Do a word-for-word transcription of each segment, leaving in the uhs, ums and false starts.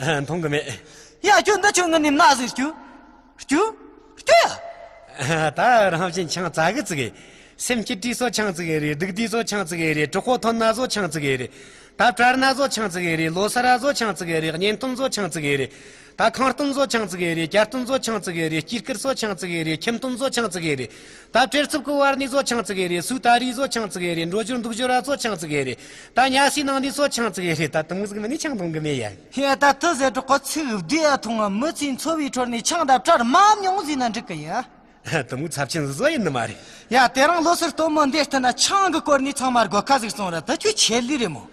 མཐོང་གི་མེད། ཡ་ཁྱོད་འདི་ཁྱོད་ངི་ནི་མ་ཟིག་སྐྱུ། སྐྱུ། སྐྱུ་ཡ། ད་རང་བཞིན་ཆང་ཙག་གི་ཙིག་གི། སེམས་སྐྱིད་དུས་སོ་ཆང་ཙིག་གི་རེད། སྡུག་དུས་སོ་ཆང་ཙིག་གི་རེད། གྲོགས་པོ་ཐོན་ན་སོ་ཆང་ཙིག་གི་རེད། ད་བྲལ་ན་སོ་ཆང་ཙིག་གི་རེད། ལོ་སར་ར་སོ་ཆང་ཙིག་གི་རེད། གཉེན་སྟོན་སོ་ཆང་ཙིག་གི་རེད། ད་ཁང་སྟོན་སོ་ཆང་ཙིག་གི་རེད། གྱ་སྟོན་སོ་ཆང་ཙིག་གི་རེད། སྐྱིད་སྐར་སོ་ཆང་ཙིག་གི་རེད། ཁྱིམ་སྟོན་སོ་ཆང་ཙིག་གི་རེད། ད་བྲེལ་འཚུབ་ཀྱི་བར་ནས་སོ་ཆང་ཙིག་གི་རེད། སུ་ད་རེས་སོ་ཆང་ཙིག་གི་རེད། འགྲོ་ཞོར་འདུག་ཞོར་ར་སོ་ཆང་ཙིག་གི་རེད། ད་ཉལ་སའི་ནང་ནས་སོ་ཆང་ཙིག་གི་རེད། ད་དུ་མོ་ཟིག་མིན་ནས་ཆང་འཐུང་གི་མེད་ཡ། ཧེ་ད་དུ་ཟེར་གྲོགས་པོ་ཚིག་བདེ་ཡ་ཐུང་ང་མི་ཚེའི་འཚོ་བའི་ཁྲོད་ནས་ཆང་དང་བྲལ་མ་མྱོང་ཟེར་ན་འགྲིག་གི་ཡ། དུ་མོ་ཚབས་ཆེན་བཟོ་ཡིན་ནི་མ་རེད། ཡ་དེ་རིང་ལོ་སར་སྟོན་མོ་འདི་བསྟན་ན་ཆང་གི་སྐོར་ནས་ཚང་མར་དགོད་ཁ་ཟིག་སོང་ར། ད་ཁྱོད་ཆེད་ལས་རེད་མོ།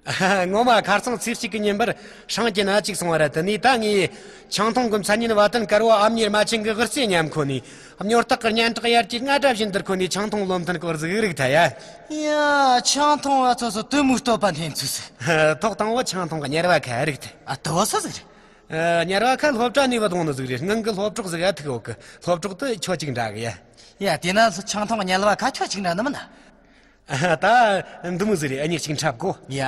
ངོ་མ་ཁ་རྩང་ཚེས་གཅིག་གི་ཉིན་པར་ཧྲང་གི་ན་གཅིག་སོང་བ་ར། དེ་ནས་ད་ངས་ཆང་འཐུང་གི་མཚན་ཉིན་བ་དན་དཀར་བོ་ཨ་མྱེས་རྨ་ཆེན་གི་དབུ་རྩེ་མཉམ་ཁོ་ནས་སྨྱོ་རྟགས་ཀྱི་སྙན་གྲགས་ཡར་གྱི་རྔ་སྒྲ་བཞིན་དུ་ཁོ་ནས་ཆང་འཐུང་བློ་མཐུན་སྐོར་ཟིག་རིག་ཐལ་ཡ། ཡ་ཆང་འཐུང་བ་ཚོ་སོ་དུ་མུ་སྟོད་པ་འཐེན་ཚུལ་ཟིག་ཐོག་དང་བོ་ཆང་འཐུང་གི་དམྱལ་བ་ཁ་རིག་ཐལ། ཨ་དུ་བ་སོ་ཟིག་རེད། དམྱལ་བ་ཁ་སློབ་གྲྭ་ནས་བུད་འོང་ནི་ཟིག་རེད། སྔོན་གི་སློབ་གྲོགས་ཟིག་ཨ་ཐུག་ཡོད་གི། སློབ་གྲོགས་དུ་ཁྱོད་གཅིག་འདྲ་གི་ཡ། ཡ་དེ་ན་ཆང་འཐུང་དམྱལ་བ་ཁ་ཁྱོད་གཅིག་འདྲ་ནི་མིན་ན། ད་འདི་མོ་ཟིག་རེད། ཨ་མྱེས་གཅིག་འཁྲབ་གོ། ཡ།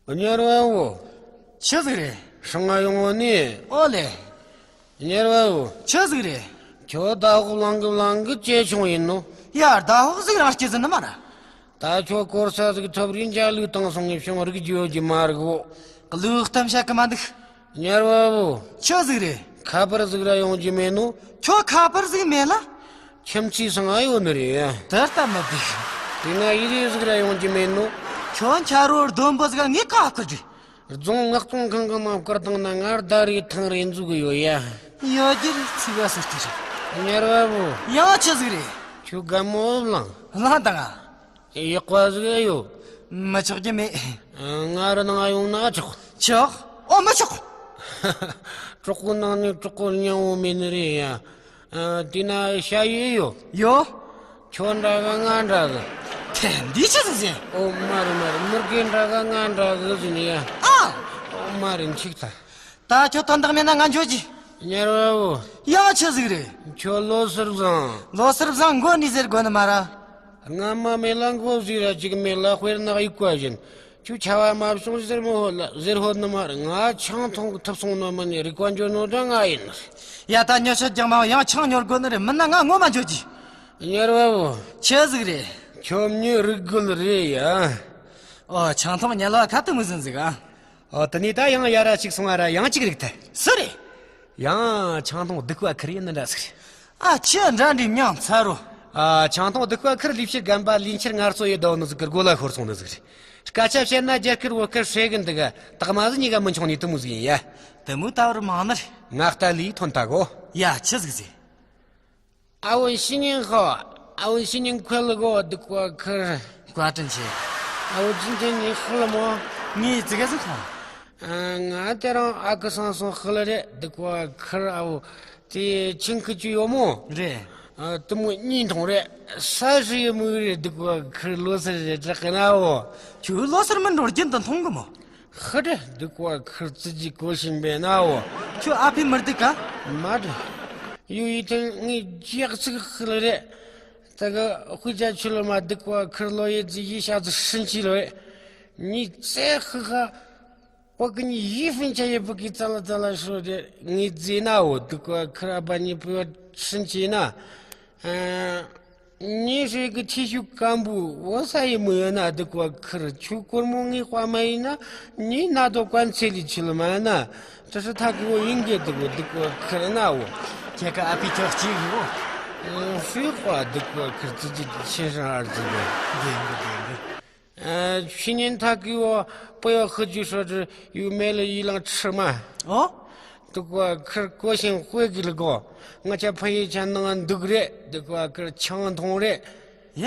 དམྱལ་བ་བོ། ཆི་ཟིག་རེད། ཧྲང་ང་ཡོང་བ་ནི། ཨོ་ལེ། དམྱལ་བ་བོ། ཆི་ཟིག་རེད། ཁྱོད་ཟླ་ཕོགས་ལང་གི་ལང་གི་ཇེ་ཆུང་ཡིན་ནོ། ཡ་ཟླ་ཕོགས་ཟིག་རང་སྐྱེ་ཟིན་ནི་མ་ར། ད་ཁྱོད་སྐོར་ས་ཟིག་ཐོབ་རིན་ཇ་ལུག་བཏང་སོང་ངས་བྱུང་རིག་རྒྱུ་ཡོད་ཀྱི་མ་རེད་གོ། ལུག་གཏམ་བཤད་གི་མ་འདུག་དམྱལ་བ་བོ། ཆི་ཟིག་རེད། ཁ་པར་ཟིག་ར་ཡོང་རྒྱུ་མེད་ནོ། ཁྱོད་ཁ་པར་ཟིག་མེད་ལ། ཁྱིམ་མཚེས་སང་ཨ་ཡོད་ནི་རེད། དེ་ལྟ་མི་འདུག་དེ་ན་ཡི་རེ་ཟིག་ར་ཡོང་རྒྱུ་མེད་ནོ། ཁྱོད་ཆ་རོ་རྡོན་པོ་ཟིག་ངས་ཀ་ཁུ་རྒྱུ། རྫོང་མངགས་གཏོང་ཁང་གི་ནང་བསྐུར་བཏང་ན་ང་ཟླ་རེ་ཐེངས་རེ་འཛུགས་གི་ཡོད་ཡ། ཡོད་རྒྱུ་རེད། ཚིག་བ་སོ་སྟེ་རེད། དམྱལ་བ་བོ། ཡང་ཆི་ཟིག་རེད། ཁྱོད་དགའ་མོ་བླངས། བླངས་དང་ང་། ཡག་པ་ཟིག་ཡོད། མི་ཆོག་གི་མེད། ང་ར་ནང་ཡོང་ན་ཆོག་ཆོག་ཨོ་མི་ཆོག་གྲོགས་པོ་ནང་ནས་གྲོགས་པོ་སྙིང་བོ་མེད་ནི་རེད་ཡ། དེ་ན་ཞ་ཡི་ཡོད། ཡོད། ཁྱོད་འདྲ་གི་ང་འདྲ་གི་དེ་འདི་ཆི་ཟིག་ཟེར། ཨོ་མ་རེད་མ་རེད། མི་རྒན་འདྲ་གི་ང་འདྲ་གི་ཟེར་ནི་ཡ། ཨ། ཨོ་མ་རེད་འཆིག་ཐལ། ད་ཁྱོད་དོན་དག་མེད་ན་ང་འགྱོ་རྒྱུ། དམྱལ་བ་བོ། ཡང་ཆི་ཟིག་རེད། ཁྱོད་ལོ་སར་བཟང་། ལོ་སར་བཟང་མགོ་ནས་ཟེར་དགོས་ནི་མ་ར། རྔ་མ་མེད་ལ་མགོ་ཟིག་ར་ཅིག་མེད་ལ་དཔེར་ན་དབྱུག་པ་བཞིན། ཁྱོད་ཆ་བ་མ་བྱུང་ཟེར་མོ་ཧོད་ལ་ཟེར་ཧོད་ནི་མ་རེད། ང་ཆང་འཐུང་གི་ཐུབ་སོང་ནོ་མིན་ནི་རིག་པ་འཇོ་ནོ་འདྲ་ང་ཡིན། ཡ་ད་ཉོ་ཆོད་རྒྱག་མ་ཡང་ཆང་ཉོ་དགོས་ནི་རེད། མིན་ན་ང་ངོ་མ་འཇོ་རྒྱུ། དམྱལ་བ་བོ། ཆི་ཟིག་རེད། ཁྱོད་མྱི་རིག་རྒོད་རེད་ཡ། ཨོ་ཆང་འཐུང་དམྱལ་བ་ཁ་དུ་མི་ཟིན་ཟིག་ཨ། ཨོ་དེ་ནས་ད་ཡང་ཡ་ར་ཅིག་སོང་བ་ར་ཡང་ཅིག་རིག་ཐལ། སུ་རེད། ཡང་ཆང་འཐུང་སྡིག་པ་ཁུར་ཡིན་ནི་འདྲ་ཟིག་རེད། ཨ་ཆི་འདྲ་འདྲའི་མྱང་ཚ་རོ། ཨ་ཆང་འཐུང་སྡིག་པ་ཁུར་ལས་བྱེད་རྒན་པ་ལས་འཁྱུར་ངལ་གསོ་ཡི་ཟླ་བོ་ནི་ཟིག་གི་མགོ་ལ་ཤོར་སོང་ནི་ཟིག་རེད། སྐད་ཆ་བཤད་ན་རྒྱ་སྐད་བོད་སྐད་ཧྲེ་གི་འདུག་ག་དག་མ་ཟིག་གཉིས་ཀ་མི་འཆུང་ནི་དུ་མོ་ཟིག་ཡིན་ཡ། དུ་མོ་ད་བར་མང་ནི་རེད། ང་ལྟ་ལས་ཐོན་ད་གོ། ཡ་ཆི་ཟིག་ཟེར། ཨ་བོ་ཤི་ཉིན་ཧོ། ཨ་བོ་ཤི་ཉིན་ཁོལ་གོ་སྡིག་པ་ཁུར། བཀའ་དྲིན་ཆེ། ཨ་བོ་ཅིན་ཅིན་ནི་ཧི་ལ་མོ། ངའི་ཙི་ག་ཟིག་ཧོ། ང་དེ་རང་ཨ་ཁུ་སང་སོང་ཧི་ལ་རེད་སྡིག་པ་ཁུར། ཨ་བོ་དེ་ཆིང་ཁུ་ཅི་ཡོད་མོ། རེད། དུ་མོ་གཉིས་མཐོང་རེད། ས་ཧྲི་ཡི་མུག་རེད་སྡིག་པ་ཁུར། ལོ་སར་རེད་དྲག་གི་ན་བོ། ཁྱོད་ལོ་སར་མི་འགྲོ་རྒྱུན་དུ་མཐོང་གི་མོ། ཧི་དྲི་སྡིག་པ་ཁུར་བརྩི་རྒྱུ་གོ་བཞིན་པས་ན་འོ། ཁྱོད་ཨ་ཕས་མི་སྡིག་ག་མ་དྲི། ཡུ་ཡི་ཐེངས་ངའི་རྒྱག་ཚིག་ཧི་ལ་རེད། ད་གི་དཔེ་ཆ་ཆུ་ལ་མ་སྡིག་པ་ཁུར་ལོ་ཡི་རྩི་ཡི་ཤ་ཚི་ཧྲིན་ཆི་ལོ་ཡི། ཉི་ཙེ་ཧི་ཧ། བ་གི་ཉི་ཡི་ཧྥིན་ཆ་ཡི་བུ་གི་ཙ་ལ་ཙ་ལ་ཧྲོ་རེད། ངའི་རྩི་ན་འོ་སྡིག་པ་ཁུར་ཨ་བ་ཉི་བུ་ཧྲིན་ཆི་ན། ཉི་ཧྲེ་གི་ཐི་ཤུ་ཀམ་བུ་འོ་ས་ཡི་མི་ཡོད་ན་སྡིག་པ་ཁུར། ཆུ་གོར་མོ་ངའི་དཔའ་མ་ཡིན་ན་ཉི་ན་དོ་ཀོན་ཚེ་ལི་ཆུ་ལ་མ་ན་ཏི་ཧྲི་ཐ་གི་འོ་ཡིན་གེ་སྡིག་པ་སྡིག་པ་ཁུར་ན་འོ། ཁྱེད་ཀ་ཨ་ཕི་ཁྱོད་གཅིག་ཡོད། ཧྲུའི་དཔའ་སྡིག་པ་ཁུར་ཙི་ཅི་ཆེན་ཧྲང་ཨར་ཙི་གི། རྒན་གི་རྒན་གི། ཕྱི་ཉིན་ཐག་གི་འོ་པོ་ཡོ་ཧི་ཇུ་ཧྲོ་ཏྲི་ཡུ་མེ་ལ་ཡི་ལང་ཁྲི་མ། ཨོ། སྡིག་པ་ཁུར་གོ་ཤིང་དཔེ་གི་ལི་གོ། ང་ཆ་ཕ་ཡི་ཆ་ནང་འདུག་རེད། སྡིག་པ་ཁུར་ཆང་འཐུང་རེད། ཡ།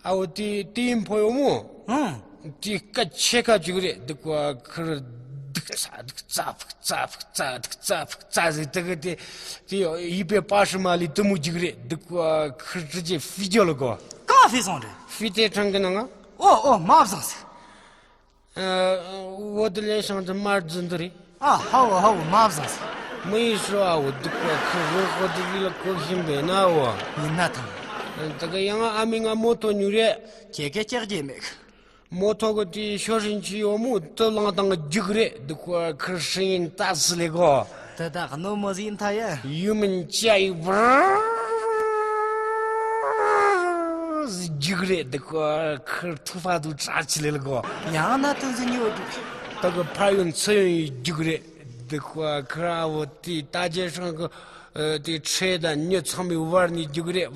ཨ་བོ་དེ་དེ་ཡིན་ཕོ་ཡོ་མོ། ཨང་། དེ་སྐད་ཆེ་ཁ་བཅུག་རེད། སྡིག་པ་ཁུར་སྡིག་ཙ་སྡིག་ཙ་ཕུག་ཙ་ཕུག་ཙ་སྡིག་ཙ་ཕུག་ཙ་ཟེར་དེ་གི་དེ་དེ་ཡི་པའི་པ་ཧྲི་མ་ལི་དུ་མུ་བཅུག་རེད། སྡིག་པ་ཁུར་ཙི་ཅེ་ཧྥི་ཇོ་ལ་གོ། གང་ཧྥི་སོང་རེད། ཧྥི་ཏེ་ཁྲང་གི་ནང་ང་། ཨོ་ཨོ་མ་བཟང་ཟེར། ཨ། འོ་དེ་ལས་ཤང་དུ་མར་རྫུན་དུ་རེད། ཨ་ཧ་བོ་ཧ་བོ་མ་བཟང་ཟེར། མི་ཡི་ཧྲི་ཨ་བོ་སྡིག་པ་ཁུར་རོ་ཧོ་དེ་བི་ལ་གོ་བཞིན་པས་ན་བོ། ཡིན་ན་ཐང་། ད་ག་ཡང་ཨ་མི་ང་མོ་ཐོ་ཉུ་རེད། ཁྱེད་ཀྱི་ལྕགས་རྗེས་མེད། མོ་ཐོག་གི་དེའི་ཤོ་ཧྲིན་ཆུ་ཡོ་མོ་དུ་ལང་དང་རྒྱུག་རེད་འདུག་གོ། ཁིར་ཧྲིན་ཡིན་ད་སི་ལེ་གོ། དེ་ད་གནོད་མོ་ཟིན་ཐ་ཡ། ཡུ་མིན་ཅ་ཡི་བར་རྒྱུག་རེད་འདུག་གོ། ཁིར་ཐུ་ཧྥ་དུ་ཅ་ཆི་ལེ་ལེ་གོ། ཡང་ན་དུ་ཟི་ཉོ་འདུག་ད་གི་ཕ་ཡོན་ཚུ་ཡོན་ཡི་རྒྱུག་རེད་འདུག་གོ། ཁིར་ཨ་བོ་དེ་ད་རྒྱལ་སྲང་གི་ཨ། དེ་ཁྲེ་དང་མྱི་ཚང་མའི་བར་ནས་རྒྱུག་རེད།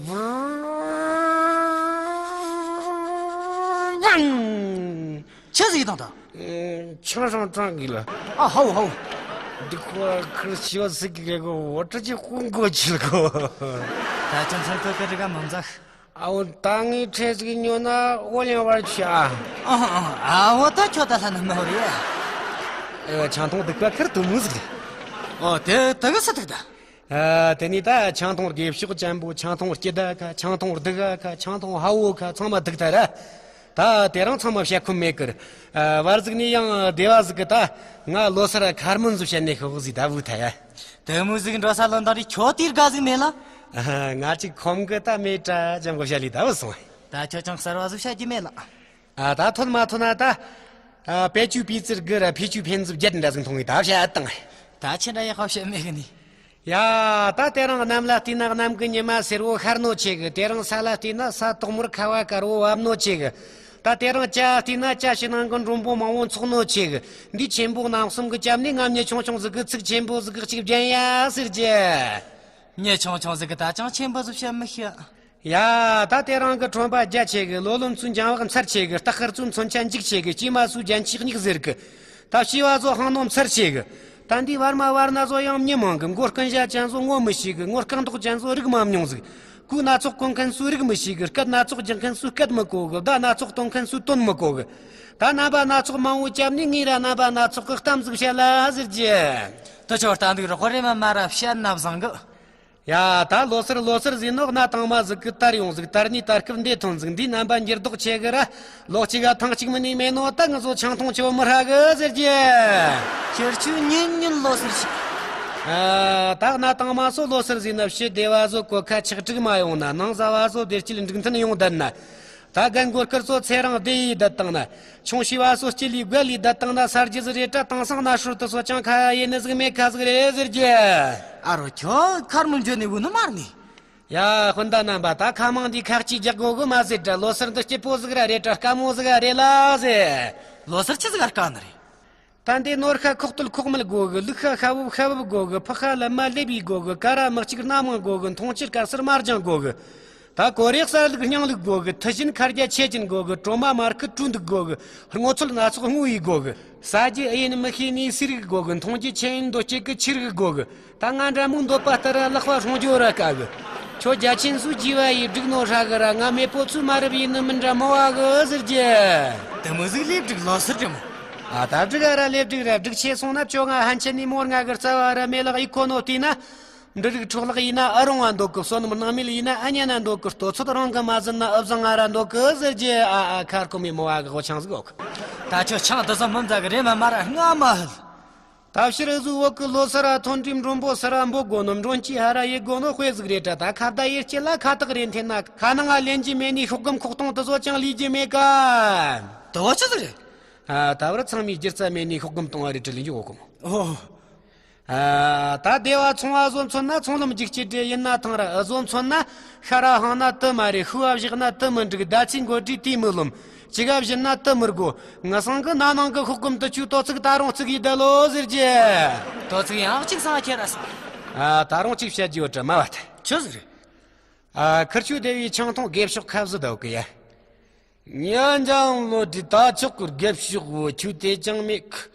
ཆི་ཟིག་དང་ད། ཆང་ཧྲང་ཀྲང་གི་ལ། ཨ་ཧའོ་ཧའོ། འདི་ཁོ་ཁིར་ཤི་བ་ཟིག་གི་གོ། འོ་ཁྲི་ཅི་ཧུང་གོ་ཆི་ལ་གོ། ད་ཅུང་ཚང་ཐོ་ཀ་རི་ག་མམ་ཛག་ཨའོ་ད་ངའི་ཁྲེ་ཟིག་ཉོ་ན་ཨོ་ལེན་བར་ཆ། ཨ་ཨ་ཨའོ་ད་ཁྱོད་ད་ལྷ་ན་མ་རེད། ཨེ་ཆང་འཐུང་སྡིག་པ་ཁིར་དུ་མུ་ཟིག་རེད། ཨོ་དེ་དེ་གི་སི་ཐིག་ད། ཨ། དེ་ནས་ད་ཆང་འཐུང་དགེ་ཕྱོགས་ཅན་པོ། ཆང་འཐུང་སྐྱིད་ད་ཁ། ཆང་འཐུང་སྡུག་ག་ཁ། ཆང་འཐུང་ཧ་བོ་ཁ། ཚང་མ་སྡུག་ད་ར། ད་དེ་རིང་ཚང་མ་བཤད་ཁོམ་མེད་གི། ཨ། བར་ཟིག་ནས་ཡང་སྡེ་བ་ཟིག་གི་ད་ང་ལོ་སར་ཁར་མོན་ཟིག་བཤད་ནས་ཤོག་ཟིག་ད་བུ་ཐ་ཡ། དེ་མོ་ཟིག་འགྲོ་ས་ལོན་ད་རི་ཁྱོད་དེར་དགའ་ཟིག་མེད་ལ། ཨ། ང་ཅིག་ཁོམ་གི་ད་མེད་དྲ་ཅམ་གི་བཤད་ལི་ད་བུ་སོང་། ད་ཁྱོད་ཅང་གསར་བ་ཟིག་བཤད་རྒྱུ་མེད་ལ། ཨ། ད་ཐོན་མ་ཐོན་ན་ད། ཨ། པེ་ཅུ་པི་ཙིར་གི་ར་ཕི་ཅུ་ཕན་ཟིབ་བརྒྱད་འདྲ་ཟིག་མཐོང་གི་ད་བཤད་དང་། ད་ཁྱེད་འདྲ་ཡག་པ་བཤད་མེད་གི་ནི། ཡ། ད་དེ་རིང་གནམ་ལ་བལྟས་ན་གནམ་གི་ཉི་མ་སེར་བོ་ཤར་ནོ་ཆེ་གི། དེ་རིང་ས་ལ་བལྟས་ན་ས་དོག་མོར་ཁ་བ་དཀར་བོ་བབས་ནོ་ཆེ་གི། ད་དེ་རིང་ཇ་བལྟས་ན་ཇ་ཕྱི་ནང་གི་མགྲོན་པོ་མང་བོ་འཚོགས་ནོ་ཆེ་གི། འདི་ཆེན་པོ་གནམ་གསུམ་གི་རྒྱབ་ནས་ང་མྱི་ཆུང་ཆུང་ཟིག་གི་ཚིག་ཆེན་པོ་ཟིག་གི་གཅིག་བརྒྱན་ཡ་ཟེར་གྱི། མྱི་ཆུང་ཆུང་ཟིག་གི་ད་ཅང་ཆེན་པོ་ཟིག་བཤད་མི་ཤེས། ཡ། ད་དེ་རིང་གི་ཁྲོན་པ་རྒྱ་ཆེ་གི། ལོ་ལོན་ཚོའི་འགྱངས་བག་མཚར་ཆེ་གི། སྟག་ཤར་ཚོའི་མཚོན་ཆ་འཇིགས་ཆེ་གི། སྐྱེས་མ་སུའི་རྒྱན་ཆས་སྙིགས་ཟེར་གི། ད་བྱིས་པ་ཚོ་ཧང་ནོ་མཚར་ཆེ་གི། ད་འདི་བར་མ་བར་ན་ཚོ་ཡང་མྱི་མང་གི། མགོ་རྐུན་བྱ་ཅན་ཚོ་ངོ་མི་ཤེས་གི། ངོ་རྐང་ཐོག་ཅན་ཚོ་རིག་མ་མྱོང་ཟིག་གོས་སྣ་ཚོགས་གོན་མཁན་ཚོའི་རིག་མི་ཤེས་གི། སྐད་སྣ་ཚོགས་རྒྱག་མཁན་ཚོའི་སྐད་མི་གོ་གི། བརྡ་སྣ་ཚོགས་སྟོན་མཁན་ཚོའི་དོན་མི་གོ་གི། ད་རྣམ་པ་སྣ་ཚོགས་མང་བོ་བཅབ་ནས་ངས་ར་རྣམ་པ་སྣ་ཚོགས་གི་གཏམ་ཟིག་བཤད་ལ་ཟེར་གྱི། དུ་ཆོ་ལྟ་འདུག་རོགས་རེ་མ་མ་ར་བཤད་ན་བཟང་གི། ཡ། ད་ལོ་སར་ལོ་སར་ཟེར་ནོ། གནའ་དང་མ་ཟིག་གི་དར་ཡོང་ཟིག་དར་ནི་དར་སྐབས་འདི་ཐོན་ཟིག་འདི་རྣམ་པ་འགྱུར་ལྡོག་ཆེ་གི་ར། ལོ་གཅིག་ག་ཐེངས་གཅིག་མིན་ནི་མེད་ནོ། ད་ང་ཚོ་ཆང་འཐུང་ཆེ་བོ་མི་ཧྲ་གི་ཟེར་གྱི། ཁྱེད་ཆོས་ཉིན་ཉིན་ལོ་སར་ཞིག་ཨ། ད་གནའ་དང་མ་སོ་ལོ་སར་ཟེར་ན་ཕྱི་སྡེ་བ་ཚོ་གོ་ཁ་ཆག་ཀྲིག་མ་ཡོང་ན། ནང་ཟ་བ་ཚོ་བདེ་སྐྱིད་འགྲིག་མཐུན་ཡོང་བསྡད་ན། ད་རྒན་གོར་དཀར་ཚོ་ཚེ་རིང་བདེ་ཡིས་བསྡད་བཏང་ན། ཆུང་བྱིས་པ་ཚོ་སྐྱིད་ལས་དགའ་ལས་བསྡད་བཏང་ན། ས་རྒྱུ་ཟིག་རེད་དྲ། དེང་སང་གནའ་ཧྲུལ་དུ་སོ་ཅང་ཁ་ཡེ་ནི་ཟིག་མེད་ཁ་ཟིག་རེད་ཟེར་གྱི། ཨ་རོ་ཁྱོད་ཁར་མོ་འཇོན་ནི་བུ་ནི་མར་ནི། ཡ། སྤུན་ཟླ་རྣམ་པ། ད་ཁ་མང་འདི་ཁ་གཅིག་རྒྱག་དགོ་གི་མ་ཟེར་དྲ། ལོ་སར་འདི་སྐྱིད་པོ་ཟིག་ར་རེད་དྲ། དཀའ་མོ་ཟིག་ར་རེད་ལ་ཟེར། ལོ་སར་ཆི་ཟིག་ག་དཀའ་ནི་རེད། ད་འདི་ནོར་ཤ་ཁོག་སྟོད་ཁོག་མིད་དགོ་གི། ལུག་ཤ་ཤ་བབ་ཤ་བབ་དགོ་གི། ཕག་ཤ་ལམ་མ་ལེབ་ཡི་དགོ་གི། ཀ་ར་མི་གཅིག་སྣ་མང་དགོ་གི། འཐུང་ཆུ་དཀར་སེར་དམར་ལྗང་དགོ་གི། ད་གོ་རེ་གསར་ལུགས་སྙིང་ལུགས་དགོ་གི། མཐུ་ཆེན་ཁ་རྒྱ་ཆེ་ཅན་དགོ་གི། གྲོ་མ་མར་ཁུ་བཀྲུ་འདུག་དགོ་གི། སྔོ་ཚོད་སྣ་ཚོགས་སྔོ་ཡི་དགོ་གི། ཟ་རྒྱུ་ཨེ་ཡིན་མི་ཤེས་ནི་སི་རིག་དགོ་གི། འཐུང་རྒྱུ་ཆེ་ཡིན་འདོད་སྐྱེད་གི་ཆི་རིག་དགོ་གི། ད་ང་འདྲ་མོའི་འདོད་པ་ལྟར་ལག་པ་སྲུང་རྒྱུ་ར་དཀའ་གི། ཁྱོད་རྒྱ་ཆེན་ཚོའི་རྒྱུས་པ་ཡིས་སྒྲིག་ནོ་ཧྲ་གི་ར། ང་མེད་པོ་ཚོའི་མ་རབས་ཡིན་ནི་མིན་འདྲ་མོ་བ་གི་ཟེར་གྱི། དེ་མོ་ཟིག་ལས་སྒྲིག་ལོ་སར་དྲི་མོ། ཨ། ད་སྒྲིག་ཨ་ར་ལས་སྒྲིག་ར། སྒྲིག་ཆེ་སོང་ན་ཅོ་ང་ཧན་ཆེན་ནི་མོར་ང་གི་རྩ་བ་ར་མེ་ལག་ཡིག་ཁོ་ནོ་བལྟས་ན། འབྲུ་རིགས་འཕྲོ་བརླག་ཡིན་ན་ཨ་རུང་བ་འདོད་གི། བསོད་ནམས་སྣང་མེད་ཡིན་ན་ཨ་ཉན་ན་འདོད་གི། ལྟོ་ཚོད་རང་གི་མ་ཟིན་ན་ཨུ་བཟང་ང་ར་འདོད་གི་ཟེར་གྱི། ཨ་ཨ་ཁར་ཁོ་མི་མོ་བ་གི་གོ་ཆང་ཟིག་འོག་ད་ཁྱོད་ཆང་དུ་ཟ་མི་མཛད་གི་རེད་མ་མ་ར་ང་མ་ཧུལ། ད་ཕྱིར་ཨུ་ཟུ་བོད་ཀྱི་ལོ་སར་ར་ཐོན་དུས་མགྲོན་པོ་སར་ར་འབོད་དགོ་ནོ། མགྲོན་སྐྱེས་ཧ་ར་ཡེ་དགོ་ནོ་དཔེ་ཟིག་རེད་དྲ། ད་ཁ་བརྡ་ཡེ་སྐྱེ་ལ་ཁ་བཏགས་རེ་འཐེན་ན། ཁ་ནང་ང་ལེན་རྒྱུ་མེད་ནི་ཤོག་སྒམ་ཁོག་སྟོང་དུ་བཟོ་ཅང་ལུས་རྒྱུ་མེད་ཀ། དོ་ཆི་ཟིག་རེད། ཨ། ད་བར་ཚང་མའི་སྒྱུ་རྩལ་མེད་ནི་ཤོག་སྒམ་སྟོང་བ་རེ་དྲི་ལི་འཇུག་གོ་གོ། ཨོ། ཨ། ད་སྡེ་བ་ཚོང་བ་བཟོ་མཚོན་ན་ཚོང་ལམ་རྒྱུག་སྐྱེལ་འདྲེ་ཡིན་ན་ཐང་ར། ཨ། བཟོ་མཚོན་ན་ཤ་ར་འཕངས་ན་དུ་མ་རེད། ཤུ་བ་བཞག་ན་དུ་མི་འགྲིག་ཟླ་ཚེས་འགོ་དྲིས་དུས་མི་ལོམ། ཅི་ག་བཞིན་ན་དུ་མི་དགོ། ངི་སང་གི་ན་ནང་གི་ཤོག་སྒམ་དུ་ཆུ་དོ་ཚིག་ད་རུང་ཚིག་ཡི་ད་ལོ་ཟེར་གྱི། དོ་ཚིག་ཡང་གཅིག་སང་ཁྱེར་ར་སོང་། ཨ། ད་རུང་གཅིག་བཤད་རྒྱུ་ཡོད་དྲ་མ་བ་ད། ཆི་ཟིག་རེད། ཨ། ཁིར་ཆུ་སྡེ་བའི་ཆང་འཐུང་དགེ་ཕྱོགས་ཁ་བཟི་ད་གི་ཡ། ཉ་འཇང་ལོ་དྲི་ད་ཆོག་གི་དགེ་ཕྱོགས་བོ་ཆུ་དེ་ཅང་མེད་གི།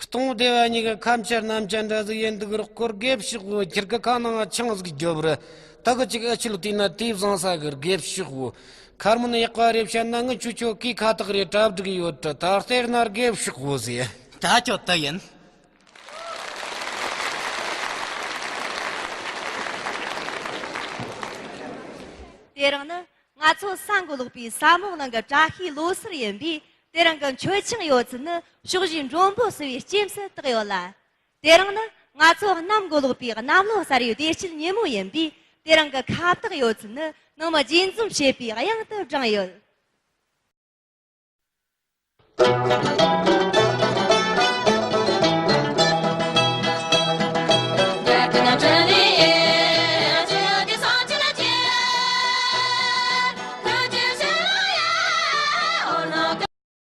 སྟོང་སྡེ་བ་གཉིས་ཀ་ཁ་མཆར་སྣམ་སྦྱར་འདྲ་ཟིག་ཡིན་འདུག་རོགས་སྐོར་དགེ་ཕྱོགས་བོ། ཁྱེར་གི་ཁ་ནང་ཆང་ཟིག་རྒྱོབ་ར། ད་གི་ཅིག་ཨ་ཆུ་ལ་བལྟས་ན་དེ་བཟང་ས་གི་དགེ་ཕྱོགས་བོ། ཁར་མོ་ནི་ཡག་པ་རེ་བཤད་ན་ངི་ཆུ་ཆོ་གི་ཁ་བཏགས་རེ་གྲ་སྒྲིག་ཡོད་དྲ། ད་སྟེར་ན་དགེ་ཕྱོགས་བོ་ཟེ། ད་ཁྱོད་ད་ཡིན། དེ་རིང་ནི་ང་ཚོ་ས་མགོ་ལོག་པའི་ས་མོག་ནང་གི་བཀྲ་ཤིས་ལོ་སར་ཡིན་པས། དེ་རིང་གི་མཆོད་ཆང་ཡོད་ཚད་ནི་ཕྱོགས་བཞིའི་མགྲོན་པོ་བསུ་བའི་སྐྱེམས་སུ་བཏགས་ཡོད་ལ། དེ་རིང་ནི་ང་ཚོ་གནམ་མགོ་ལོག་པའི་གནམ་ལོ་གསར་བའི་བདེ་སྐྱིད་ཉིན་མོ་ཡིན་པས། དེ་རིང་གི་ཁ་བཏགས་ཡོད་ཚད་ནི་ནང་མི་རྗེས་འཛོམས་བྱེད་པའི་དབྱངས་དུ་བསྒྲེངས་ཡོད།